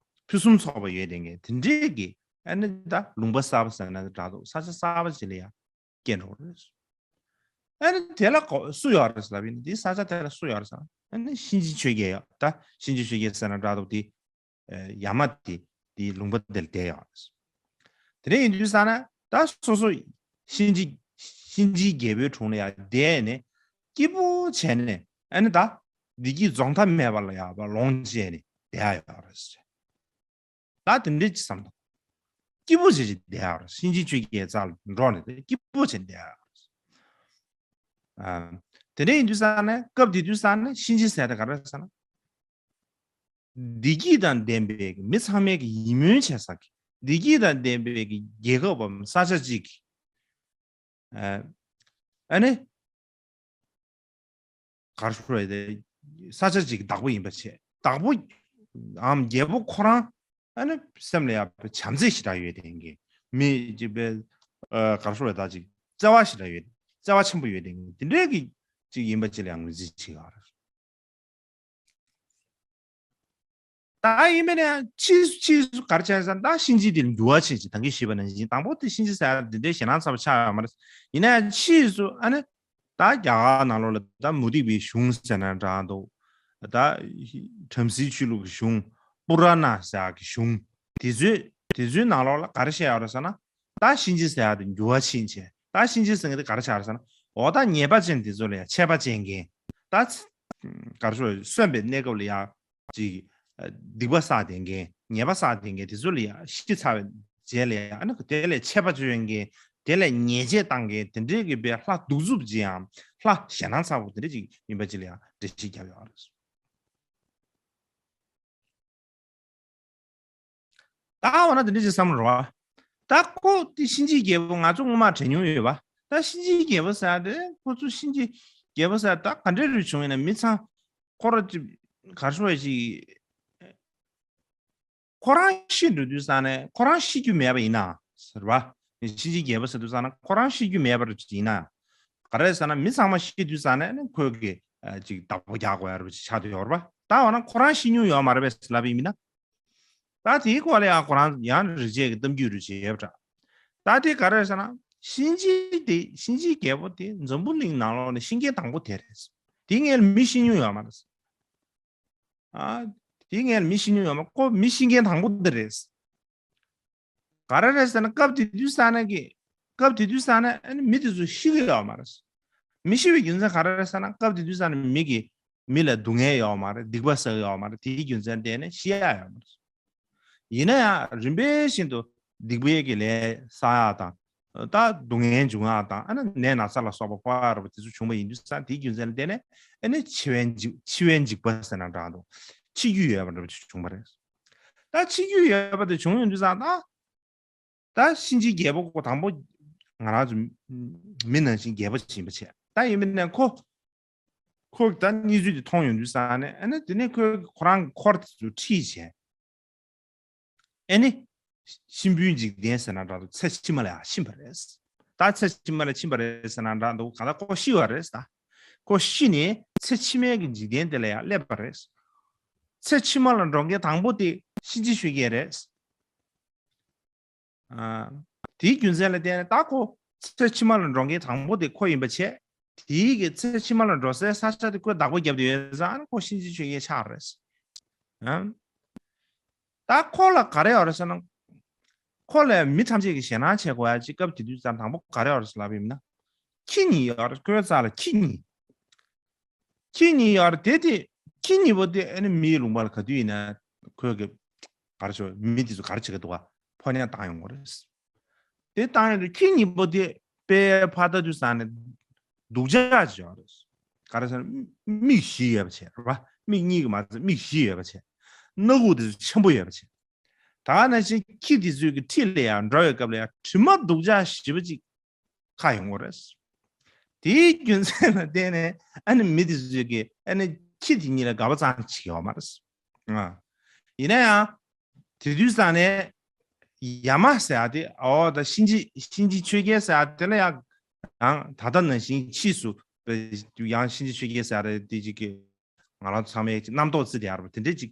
ཕུན་སུམ་ཚོགས་པ་ཡོད་བསྡད་མཁན་དེ་འདྲའི་གི་ཨ་ནི་ད་ལུང་པ་གསར་པ་ཟེར་ན་འདྲ་འདུག་ས་ཆ་གསར་པ་ཅིག་ལ་ཡ་སྐྱེས་འགྲོ་གི་རེད། ཨ་ནི་དེ་ལ་གོ་སུ་ཡོད་རེད་ཟེར་ལབ་ཡིན་ན། དེ་ས་ཆ་དེ་ལ་སུ་ཡོད་རེད་ཟེར་ན། ཨ་ནི་གཤིན་རྗེ་ཆོས་རྒྱལ་ཡོད། ད་གཤིན་རྗེ་ཆོས་རྒྱལ་ཟེར་ན་འདྲ་འདུག་དེ་ ཡ་མ་དེ་དེའི་ལུང་པ་དེ་ལ་བསྡད་ཡོད་རེད། དེ་འདྲ་ཡིན་དུས་ཙང་ན་ད་སོ་སོ་གཤིན་རྗེ་གཤིན་རྗེ་རྒྱལ་པོའི་དྲུང་ལ་ཡང་བསྡད་ནས་སྐྱིད་པོ་བྱས་ནས་ཨ་ནི་ད་བདེ་སྐྱིད་རྫོགས་མཐའ་མེད་པ་ལ་ཡང་ལོངས་སྤྱད་ནས་བསྡད་ཡོད་རེད། ད་དེ་འདྲ་ཅིག་བསམ་དང་། སྐྱིད་པོ་བྱས་ཅིག་བསྡད་ཡོད་རེད། གཤིན་རྗེ་ཆོས་རྒྱལ་རྩ་ལ་འགྲོ་ནས་སྐྱིད་པོ་བྱས་བསྡད་ཡོད་རེད། དེ་འདྲ་ཡིན་དུས་ཙང་ནས་སྐབས་དེ་དུས་ཙང་ནས་གཤིན་རྗེ་ཟེར་དེ་ག་རེ་ཟེར་ན། བདེ་སྐྱིད་དང་ལྡན་པའི་མི་ཚང་མས་ཀྱི་ཡིད་སྨོན་བྱེད་ས་ཀྱི་བདེ་སྐྱིད་དང་ལྡན་པའི་རྒྱལ་ཁབ་བམ་ས་ཆ་གཅིག་གི་ཨ་ནི་གར་ཤོར་བའི་ས་ཆ་གཅིག་གི་བདག་པོ་ཡིན་པ་བྱས། བདག་པོའམ་རྒྱལ་པོ་ཁོ་རང་ཨ་ནི་སེམས་ལ་ཡག་པའི་བྱམས་བརྩེ་ཞེ་དྲག་ཡོད་ལྡན་གྱི་མི་གཅིག་པའི་གར་ཤོར་བའི་ད་ཅིག་བརྩེ་བ་ཞེ་དྲག་ཡོད། བརྩེ་བ་ཆེན་པོ་ཡོད་ལྡན་གྱི་དེ་འདྲའི་གི་ཅིག་ཡིན་པ་ཅིག་ལ་ཡང་ངོས་འཛིན་བྱེད་ཀྱི་ཡོད་རེད། ད་ཡིན་པས་ན་ཕྱིས་སུ་ཕྱིས་སུ་ག་རེ་བྱས་ཟེར་ན་ད་གཤིན་རྗེ་དེ་ལ་འགྱུར་བ་ཕྱིན་ཅིག་ད་གིན་ཞུས་པ་ནང་བཞིན་དང་པོ་དེ་གཤིན་རྗེ་ཟེར་ཡ་འདི་འདྲའི་ཞེད་སྣང་ཚ་པོ་ཆགས་ཡོད་མ་རེད། ཡིན་ན་ཡང་ཕྱིས་སུ་ཨ་ནི་ད་རྒྱ་གར་ནང་ལོགས་ལ་ད་མུ་སྟེགས་པའི་གཞུང་ཟེར་ན་འདྲ་འདུག་ད་བྲམ་ཟེའི་ཆོས་ལུགས་ཀྱི་གཞུང་པུ་ར་ན་ཟེར་ཡ་གི་གཞུང་དེ་ཚོའི་དེ་ཚོའི་ནང་ལོགས་ལ་ག་རེ་བཤད་ཡོད་རེད་ཟེར་ན། ད་གཤིན་རྗེ་ཟེར་ཡ་དེ་འགྱུར་བ་ཕྱིན་བྱས། ད་གཤིན་རྗེ་ཟེར་མཁན་དེ་ག་རེ་ཆགས་རེད་ཟེར་ན། འོ་ད་ཉེས་པ་ཅན་དེ་ཚོ་ལ་ཡང་ཆད་པ་བཅད་མཁན། ད་ག་རེ་ཞུ་གསོན་པའི་གནས་སྐབས་ལ་ཡང་ཅིག་སྡིག་པ་བསགས་བསྡད་མཁན། ཉེས་པ་བསགས་བསྡད་མཁན་དེ་ཚོ་ལ་ཡང་ཤི་ཚར་བའི་རྗེས་ལ་ཡང་ཨ་ནི་དེ་ལས་ཆད་པ་གཅོད་མཁན། དེ་ལས་ཉེས་ཆད་བཏང་མཁན་དེ་འདྲའི་གི་པའི་ལྷ་གདུག་རྩུབ་ཅན་ཡང་ལྷ་ཞེད་སྣང་ཚ་པོ་དེ་འདྲ་ཅིག་ཡིན་པ་ཅིག་ལ་ཡང་འགྲེལ་བཤད་བརྒྱབ་ཡོད་རེད། ད་འོ་ན་དེ་འདྲ་ཅིག་བསམ་རོགས། ད་ཁོ་དེ་གཤིན་རྗེའི་རྒྱལ་པོ་ང་ཚོ་སྔོན་མ་དྲན་མྱོང་ཡོད་པ། ད་གཤིན་རྗེའི་རྒྱལ་པོ་ཟེར་དེ་ཁོ་ཚོ་གཤིན་རྗེའི་རྒྱལ་པོ་ཟེར་ད་ག་འདྲ་རུ་བྱུང་ཡིན་ན། མི་ཚང་ཁོ་ར་ཅིག་གར་སོང་བ་ཞིག་ཁོ་རང་ཤི་འགྲོ་དུས་ཙང་ནས་ཁོ་རང་ཤི་རྒྱུ་མེད་པ་ཡིན་ན་ཟེར་བ། གཤིན་རྗེའི་རྒྱལ་པོ་ཟེར་དུས་ཙང་ན་ཁོ་རང་ཤི་རྒྱུ་མེད་པ་རུ་ཡིན་ན། ག་རེ་ཟེར་ན་མི་ཚང་མ་ཤི་དུས་ཙང་ནས་ཁོས་ཀྱི་ཅིག་བདག་པོ་རྒྱག་དགོས་ཡ་རུ་ཆགས་དུ་ཡོད་རེད་པ། ད་འོ་ན་ཁོ་རང་ཤི་མྱོང་ཡོད་མ་རེད་པས་ལབ་ཡིན་མིན་ན། ད་དེའི་སྐོར་ལ་ཡང་ཁོ་རང་ཡང་རིག་བྱེད་ཀྱི་གཏམ་རྒྱུད་རུ་བྱེད་ཡོད་པ་འདྲ། ད་དེ་ག་རེ་ཟེར་ན་གཤིན་རྗེ་དེ་གཤིན་རྗེའི་རྒྱལ་པོ་དེ་འཛམ་བུ་གླིང་ནང་ལོགས་ནས་ཤི་མཁན་དང་པོ་དེ་རེད། དེའི་སྔོན་ལ་མི་ཤི་མྱོང་ཡོད་མ་རེད། ཨ། དེའི་སྔོན་ལ་མི་ཤི་མྱོང་ཡོད་མ་ཁོ་མི་ཤི་མཁན་དང་པོ་དེ་རེད། ག་རེ་རེད་ཟེར་ན་སྐབས་དེ་དུས་ས་ན་གི་སྐབས་དེ་དུས་ས་ན་ཨ་ནི་མི་དེ་ཚོ་ཤི་གི་ཡོད་མ་རེད། མི་ཤི་བའི་རྒྱུ་མཚན་ག་རེ་རེད་ཟེར་ན་སྐབས་དེ་དུས་ས་ན་མི་གི་མི་ལ་སྡུག་བསྔལ་ཡོད་མ་རེད། སྡིག་པ་བསགས་ཡོད་མ་རེད། དེའི་རྒྱུ་མཚན་བརྟེན་ནས་ཤི་ཡ་ཡོད་མ་རེད། ཡིན་ན་ཡང་རིམ་པས་བཞིན་དུ་སྡིག་པའི་གི་ལས་བསགས་ཡ་དང་། ད་སྡུག་བསྔལ་འབྱུང་ཡ་དང་ཨ་ནི་ནད་ན་ཚ་ལ་སོགས་པ་ཕོག་ཡ་ར་བ་དེ་ཚོ་བྱུང་བ་ཡིན་དུས་ས་དེའི་རྒྱུ་མཚན་ལ་བརྟེན་ནས་ཨ་ནི་འཆི་བའི་འཇིགས་འཆི་བའི་འཇིགས་པ་ཟེར་ན་འདྲ་འདུག་འཆི་རྒྱུ་ཡོད་པ་འདྲ་བ་ཅིག་བྱུང་བ་རེད། ད་འཆི་རྒྱུ་ཡོད་པ་དེ་བྱུང་ཡོང་དུས་ས་ད་ད་གཤིན་རྗེའི་རྒྱལ་པོ་ཁོ་དང་པོ་ང་རང་ཚོ་མི་ནང་བཞིན་རྒྱལ་པོ་ཅིག་ཡིན་པ་བྱས། ད་ཡིན་པ་ནས་ཁོ་ཁོ་ད་གནས་ཚུལ་དེ་མཐོང་ཡོང་དུས་ས་ནས་ཨ་ནི་དེ་ནས་ཁོས་ཁོ་རང་འཁོར་དེ་ཚོ་ཁྲིད་བྱས། ཨ་ནི། གཤིན་པོའི་འཇིག་རྟེན་ཟེར་ན་འདྲ་འདུག་ཚེ་ཕྱི་མ་ལ་ཡང་ཕྱིན་པ་རེད། ད་ཚེ་ཕྱི་མ་ལ་ཕྱིན་པ་རེད་ཟེར་ན་འདྲ་འདུག་གང་ལྟར་ཁོ་ཤི་བ་རེད་ད། ཁོ་ཤི་ནས་ཚེ་ཕྱི་མའི་གི་འཇིག་རྟེན་དེ་ལ་ཡང་སླེབས་པ་རེད། ཚེ་ཕྱི་མ་ལ་འགྲོ་མཁན་དང་པོ་དེ་གཤིན་རྗེ་ཆོས་རྒྱལ་རེད། ཨ། དེའི་རྒྱུ་མཚན་ལ་བརྟེན་ནས་ད་ཁོ་ཚེ་ཕྱི་མ་ལ་འགྲོ་མཁན་དང་པོ་དེ་ཁོ་ཡིན་པ་བྱས། དེའི་གི་ཚེ་ཕྱི་མ་ལ་འགྲོ་སའི་ས་ཆ་དེ་ཁོས་བདག་པོ་བརྒྱབ་བསྡད་ཡོད་ཙང་ཁོ་གཤིན་རྗེ་ཆོས་རྒྱལ་ཆགས་རེད། ཨ། ད་ཁོ་ལ་ག་རེ་ཡོད་རེད་ཟེར་ན། ཁོ་ལ་མི་ཐམས་ཅད་ཀྱིས་ཞེད་སྣང་བྱེད་དགོས་ཡ་ཅིག་སྐབས་དེ་དུས་ཙམ་དང་པོ་ག་རེ་ཡོད་རེད་ཟེར་ལབ་པ་ཡིན་ན། ཁྱི་གཉིས་ཡོད་རེད། ཁོའི་རྩ་ལ་ཁྱི་གཉིས། ཁྱི་གཉིས་ཡོད་རེད་དེ་དེ། ཁྱི་གཉིས་པོ་དེ་ཨ་ནི་མིའི་ལུང་པ་ལ་ག་དུས་ཡིན་ན་ཁོས་གི་ག་རེ་ཞུ་མི་དེ་ཚོ་ག་རེ་བྱེད་ཀྱི་འདུག་ག་ཕོ་ཉ་བཏང་ཡོང་གི་རེད། དེ་བཏང་ཡོང་དུས་ཁྱི་གཉིས་པོ་དེ་དཔེ་ཕར་ལྟ་དུས་ཙམ་ནས་སྡུག་ཅག་ཅིག་ཡོད་རེད། ག་རེ་ཟེར་ན་མིག་བཞི་ཡོད་པ་བྱས་རེད་པ། མིག་གཉིས་ཀྱི་མ་ཚད་མིག་བཞི་ཡོད་པ་བྱས། སྣ་ཁུག་དེ་ཚོ་ཆེན་པོ་ཡོད་པ་བྱས། ད་ག་ནང་བཞིན་ཁྱི་དེ་ཚོའི་གི་འཁྲིས་ལ་ཡང་འགྲོ་བའི་སྐབས་ལ་ཡང་དྲི་མ་སྡུག་ཅག་ཞེ་པོ་ཅིག་ཁ་ཡོང་གི་རེད། དེའི་རྒྱུ་མཚན་ལ་བརྟེན་ནས་ཨ་ནི་མི་དེ་ཚོས་ཀྱི་ཨ་ནི་ཁྱི་དེ་གཉིས་ལ་དགའ་པོ་ཙམ་བྱེད་ཀྱི་ཡོད་མ་རེད། ཨ། ཡིན་ན་ཡང་དེ་དུས་ཙང་ནས་ཡ་མ་ཟེར་ཡ་དེ་འོ་ད་གཤིན་རྗེ་གཤིན་རྗེ་ཆོས་རྒྱལ་ཟེར་ཡ་དེ་ལ་ཡང་ཡང་ད་ལྟ་ནང་བཞིན་ཕྱིས་སུ་ཡང་གཤིན་རྗེ་ཆོས་རྒྱལ་ཟེར་ཡ་དེ་ཅིག་གི་ང་རང་ཚོ་ཚང་མས་ཅིག་རྣམ་རྟོག་བརྩི་བསྡད་ཡ་རེད་པ། དེ་འདྲས་ཅིག་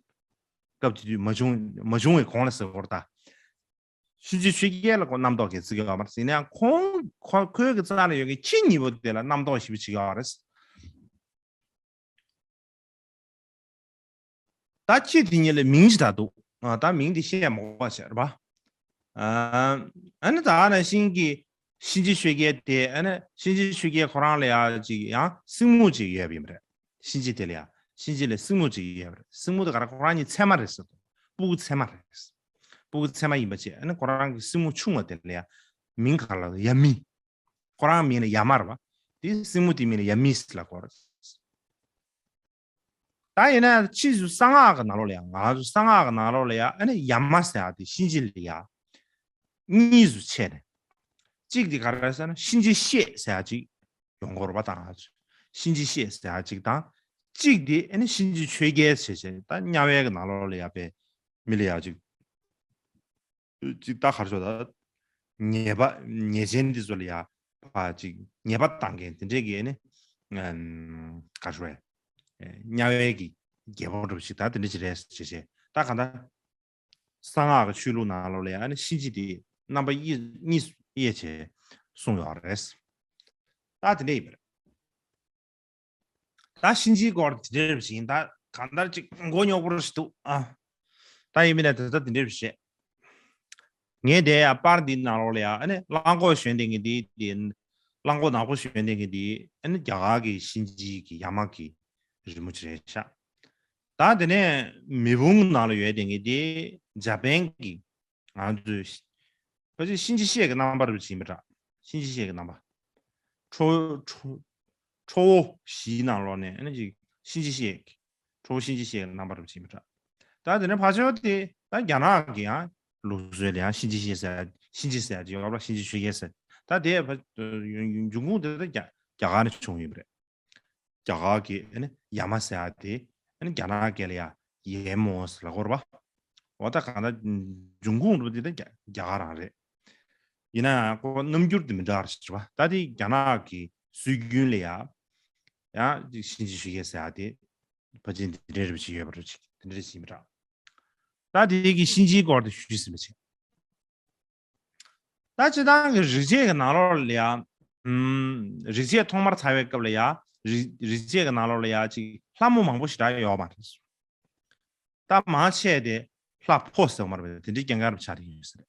སྐབས་དེ་དུས་མ་བྱུང་མ་བྱུང་བའི་གོང་ལ་ཟེར་བ་རེད་ད། གཤིན་རྗེ་ཆོས་རྒྱལ་ལ་ཁོ་རྣམ་རྟོག་གི་བརྩི་གི་ཡོད་མ་རེད། ཡིན་ན་ཡང་ཁོང་ཁོ་ཁོའི་གི་རྩ་ལ་ཡོད་མཁན་ཁྱི་གཉིས་པོ་དེ་ལ་རྣམ་རྟོག་ཞེ་པོ་ཅིག་ཡོད་རེད། ད་ཁྱི་དེ་གཉིས་ལ་མིང་ཞིག་ད་འདུག་ཨ་ད་མིང་དེ་བཤད་མ་དགོས་པ་བྱས་རེད་པ། ཨ་ཨ་ནི་ད་ནང་བཞིན་གྱི་གཤིན་རྗེ་ཆོས་རྒྱལ་དེ། ཨ་ནི་གཤིན་རྗེ་ཆོས་རྒྱལ་ཁོ་རང་ལ་ཡ་ཅིག་ཡང་སྲིང་མོ་ཅིག་ཡོད་པ་ཡིན་པ་རེད། གཤིན་རྗེ་དེ་ལ་ཡ། གཤིན་རྗེ་ལ་སྲིང་མོ་ཅིག་ཡོད་པ་རེད། སྲིང་མོ་དེ་ག་རེ། ཁོ་རང་གཉིས་མཚེ་མ་རེད་ཟེར། སྤུ་གུ་མཚེ་མ་རེད། སྤུ་གུ་མཚེ་མ་ཡིན་པ་བྱས། ཨ་ནི་ཁོ་རང་གི་སྲིང་མོ་ཆུང་བ་དེ་ལ་ཡ་མིང་ག་རེ་ལབ། ཡ་མི། ཁོ་རང་མིང་ལ་ཡ་མ་རེད་པ། དེ་སྲིང་མོ་དེ་མིང་ལ་ཡ་མི་ཟེར་ལབ་ཀྱི་ཡོད་རེད། ད་ཡིན་ན་ཕྱིས་སུ་གསང་སྔགས་ཀྱི་ནང་ལོགས་ལ་ཡ། ང་ཚོ་གསང་སྔགས་ཀྱི་ནང་ལོགས་ལ་ཡ། ཨ་ནི་ཡ་མ་ཟེར་ཡ་དེ་གཤིན་རྗེ་ལ་ཡ་གཉིས་སུ་ཕྱེ་ནས། གཅིག་དེ་ག་རེ་ཟེར་ན་གཤིན་རྗེ་གཤེད་ཟེར་ཡ་གཅིག་ཡོང་གི་ཡོད་རེད་པ། ད་ང་ཚོ་གཤིན་རྗེ་གཤེད་ཟེར་ཡ་གཅིག་དང་། གཅིག་དེ་ཨ་ནི་གཤིན་རྗེ་ཆོས་རྒྱལ་ཟེར་བྱས། ད་དམྱལ་བའི་གི་ནང་ལོགས་ལ་ཡ་པའི་མི་ལ་ཡ་གཅིག་ཅིག་ད་ག་རེ་ཟེར། ད་ཉེས་པ་ཉེས་ཅན་འདི་ཚོ་ལ་ཡ་ཕར་ཅིག་ཉེས་པ་བཏང་མཁན་དེ་འདྲས་ཀྱི་ནི། ཨམ། ག་རེ་ཟེར། དམྱལ་བའི་གི་རྒྱལ་པོ་འདྲ་པོ་ཞིག་ད་དེ་འདྲས་ཅིག་རེད་ཟེར་བྱས། ད་གང་ལྟར་གསང་སྔགས་ཀྱི་ཆོས་ལུགས་ནང་ལོགས་ལ་ཡ་ནི་གཤིན་རྗེ་དེ་རྣམ་པ་གཉིས་གཉིས་དབྱེ་བྱས་གསུངས་ཡོད་རེད། ད་དེ་འདྲས་ཡིན་པ་རེད། ད་གཤིན་རྗེའི་སྐོར་དེ་འདྲ་རེད་ཟེར་ཡིན། ད་གང་ལྟར་ཅིག་མགོ་རྙོག་པོ་ཞིག་འདུག་ཨ། ད་ཡིན་མིན་ན་ད་ལྟ་དེ་འདྲ་རེད་ཟེར། ངས་དེ་ཡ་པར་འདིའི་ནང་ལོགས་ལ་ཡ། ཨ་ནི་གླང་གོག་ཞོན་བསྡད་མཁན་འདི། དེ་གླང་གོག་ནག་པོ་ཞོན་བསྡད་མཁན་འདི། ཨ་ནི་རྒྱ་གར་གྱི་གཤིན་རྗེ་གི་ཡ་མ་གི་རི་མོ་ཅིག་རེད་ཤག་ད་དེ་ནས་མེ་དཔུང་ནང་ལ་ཡོད་བསྡད་མཁན་འདི་འཇར་པན་གྱི། ང་ཚོས་ཕལ་ཆེར་གཤིན་རྗེ་གཤེད་ཀྱི་རྣམ་པ་རེད་ཅེས་མི་དྲག་གཤིན་རྗེ་གཤེད་ཀྱི་རྣམ་པ། ཁྲོ་ཁྲོ་ཁྲོ་བོ་བཞིའི་ནང་ལོགས་ནས་ཨ་ནི་ཅིག་གཤིན་རྗེ་གཤེད་ཀྱི། ཁྲོ་བོ་གཤིན་རྗེ་གཤེད་ཀྱི་རྣམ་པ་རེད་ཅེས་མི་དྲག་ད་དེ་ནས་ཕར་ཕྱོགས་དེ་ད་རྒྱ་ནག་གི་ཡང་ལུགས་སྲོལ་ལ་ཡང་གཤིན་རྗེ་གཤེད་ཟེར། གཤིན་རྗེ་ཟེར་ཡ་ཅིག་ཡོད་པ། གཤིན་རྗེ་ཆོས་རྒྱལ་ཟེར། ད་དེ་ཕ་འབྱུང་ཁུངས་དེ་ད་རྒྱ་རྒྱ་གར་ནས་བྱུང་ཡོད་པ་རེད། རྒྱ་གར་གྱི་ཨ་ནི་ཡ་མ་ཟེར་ཡ་དེ་ཨ་ནི་རྒྱ་ནག་སྐད་ལ་ཡ་ཡེ་མོ་ཟེར་ལབ་ཀྱི་ཡོད་རེད་པ། འོ་ད་གང་ལྟར་འབྱུང་ཁུངས་འདྲ་པོ་དེ་ད་རྒྱ་རྒྱ་གར་རང་རེད། ཡིན་ན་ཡང་ཁོ་རྣམ་འགྱུར་དེ་མི་འདྲ་བ་རེད་པ། ད་དེ་རྒྱ་ནག་གི་སྲོལ་རྒྱུན་ལ་ཡ་ཡང་གཤིན་རྗེ་ཆོས་རྒྱལ་ཟེར་ཡ་དེ་ཕལ་ཆེར་འདི་འདྲའི་རེད་པ་ཅིག་ཡོད་པ་རེད་ཅིག་དེ་འདྲ་རེད་ཅེས་མི་དྲག་ད་དེ་གི་གཤིན་རྗེའི་སྐོར་དེ་ཞུས་ཟིན་པ་ཅིག་ད་སྤྱིར་བཏང་གི་རིག་བྱེད་ཀྱི་ནང་ལོགས་ལ་ཡ། ཨམ། རིག་བྱེད་ཐོག་མར་དར་བའི་སྐབས་ལ་ཡ། རིག་རིག་བྱེད་ཀྱི་ནང་ལོགས་ལ་ཡ་ཅིག་ལྷ་མོ་མང་པོ་ཞེ་དྲག་ཡོད་མ་རེད། ད་མང་ཆེ་དེ་ལྷ་ཕོ་ཟེར་བ་མ་རེད་པས། དེ་འདྲའི་སྐྱེ་ཁམས་ཆགས་ཀྱི་ཡོད་ས་རེད།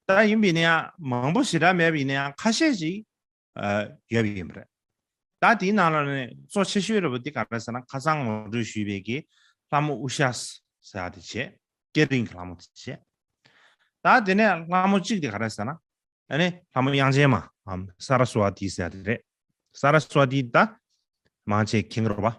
ད་ཡིན་པ་ཡིན་ན་ཡང་མང་པོ་ཞེ་དྲག་མེད་པ་ཡིན་ན་ཡང་ཁ་ཤས་ཤིག་ཨ། ཡོད་པ་ཡིན་པ་རེད། ད་དེའི་ནང་ལ་ནི་གཙོ་ཆེ་ཤོས་རེད་པ་དེ་ག་རེ་ཟེར་ན། ཁ་སང་ངོ་སྤྲོད་ཞུས་པའི་གི་ལྷ་མོ་ཨུ་ཤ་ཟེར་ཡ་དེ་བྱས། སྐེ་རིང་གི་ལྷ་མོ་དེ་བྱས། ད་དེ་ནས་ལྷ་མོ་གཅིག་དེ་ག་རེ་ཟེར་ན། ཨ་ནི་ལྷ་མོ་དབྱངས་ཅན་མ་འམ་ས་ར་སུ་ཝ་ཏི་ཟེར་ཡ་དེ་རེད། ས་ར་སུ་ཝ་ཏི་ད་མང་ཆེ་མཁྱེན་གྱི་རེད་པ།